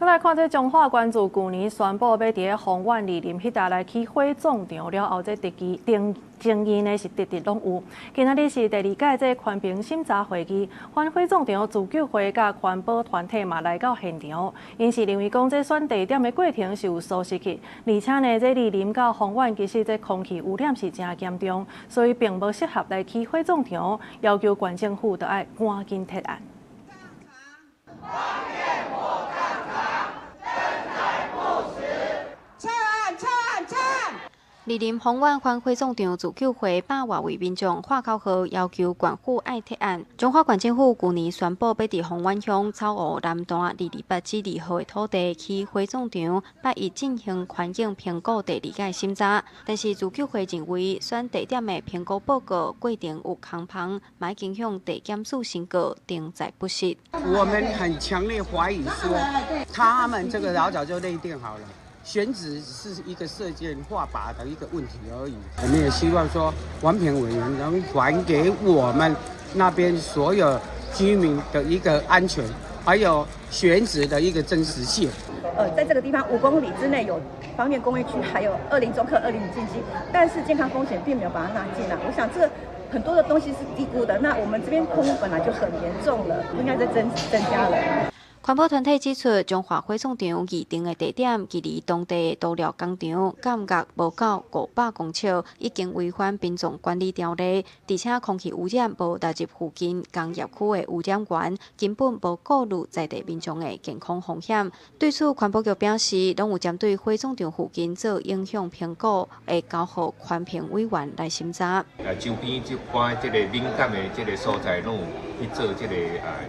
閣來看這彰化縣自舊年宣布欲佇咧豐原二林彼搭來起火葬場了後，這爭議爭爭議呢是直直攏有。今仔日是第二屆這環評審查會議，反火葬場自救會佮環保團體嘛來到現場，𪜶是認為講這選地點的過程是有疏失去，而且呢這二林到豐原其實這空氣污染是誠嚴重，所以並無適合來起火葬場，要求縣政府著愛趕緊撤案。荒野火葬場，登載不實，撤案撤案撤案！二林豐原反火葬場自救會百外位民眾喊口號，要求縣府愛撤案。彰化縣政府舊年宣布欲佇豐原鄉草湖南段228之2號的土地起火葬場，拜一進行環境評估第二屆審查。但是自救會認為選地點的評估報告過程有空縫，嘛影響地檢署申告登載不實。我們很強烈懷疑說，他們這個老早就內定好了。選址只是一個射箭畫靶的一個問題而已。我們也希望說，環評委員能還給我們那邊所有居民的一個安全，還有選址的一個真實性。在這個地方5公里之內有芳苑工業區，還有二林中科、二林經濟，但是健康風險並沒有把它納進來。我想這很多的東西是低估的。那我們這邊空污本來就很嚴重了，不應該再增加了。環保團體指出，彰化火葬場擬定的地點距離當地塗料工廠間隔無夠500公尺，已經違反殯葬管理條例，而且空氣污染無納入附近工業區的污染源，根本無顧慮在地民眾的健康風險。對此，環保局表示，攏有針對火葬場附近做影響評估，會交予環評委員來審查。周邊這寡這個敏感的這個所在，攏有去做這個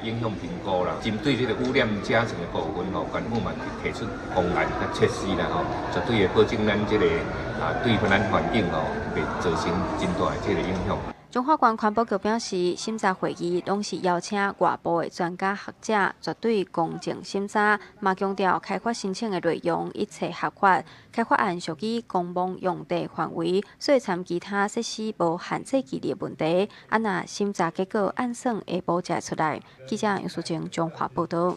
影響評估啦。針對這個污染甲醇的部分吼，縣府嘛提出方案佮設施啦吼，絕對會保證咱這個對咱環境吼袂造成真大的這個影響。彰化縣環保局表示，審查會議攏是邀請外部的專家學者，絕對公正審查，嘛強調開發申請的內容一切合法。開發案屬於公墓用地範圍，所以參其他設施無限制距離的問題。啊，若審查結果按算下晡才會出來。記者楊淑晶彰化報導。